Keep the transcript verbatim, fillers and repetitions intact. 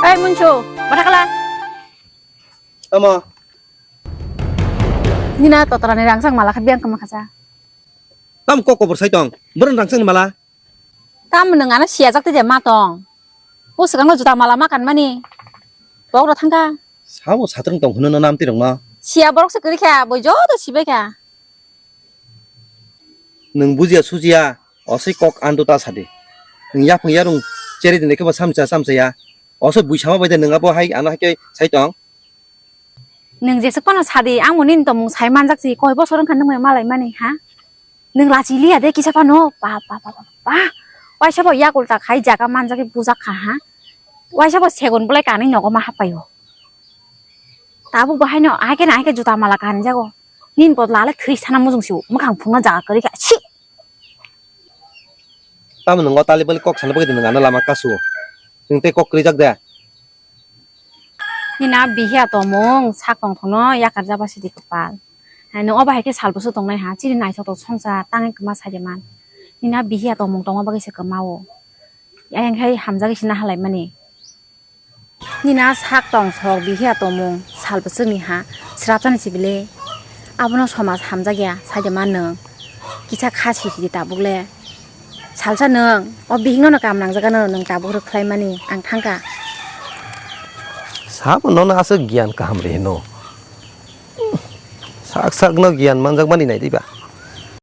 Hai Munsu, bata kala. Tamo? Nina totorani rangchak mala kha biyang kama khacha. Tam kok kobor sai tong. Borok rangchak ni mala. Tam nung ano siya jak tije ma tong. O swkang juta mala ma kan mani. Bok ro thangka. Sabo satrung tong hunu no nam tirong no. Siya borok se kiri kha, boi joto sibai kha. Nwng bujiya sujiya, osoi kok andu ta sadi. Nwng yapung yarung cheri dine kebo samsa samsa ya. Osoi bui sama bai de nwng abo hai ano hai khe sai tong. Nwng jesuk phano sadi, ang bo nini tongmung sai manjak si, koi bosor wngkha nwng bai malai mani, ha? Nwng lachi liya de kisa phano, pa, pa, pa, pa, pa. Waisa bo yak ulta khai jaga manjak bujak kha, ha? Waisa bo segon bolai kanwi nogo ma hapai o. Tabuk bo haino ahai khe na ahai khe juta mala kanwi jago. Nini bodol ale thwi sana mujung si o, mwkhang phungna jaga kwrwi kha, si! Tamo nwng o tali bali kok sana bagwi nwng ano lama kasu o. Nwng tei kok kwrwi jak de? Nini a bihiya tongmung sak tongthokno yakar jaba sidi kwpal. Hai nwng o bahai khe sal bwswk tongnai ha, chini naithotok songcha tangwi kwma saide man. Nini a bihiya tongmung tongma bagwi se kwma o. Ayang khai hamjagwi se nahalaimani. Nini a sak tong sok bihiya tongmung sal bwswkni ha, srapjani se bile. Abono somaj hamjakya saide man nwng. Kisa kha sisidi tabuk le. Salsa nwng o bihikno no kam nangjak ano nwng tabuk rwkhlaimani ang thangkha. Sabo nono aswk giyan kaham rihino. Sak sakno giyan manjakmani nai diba?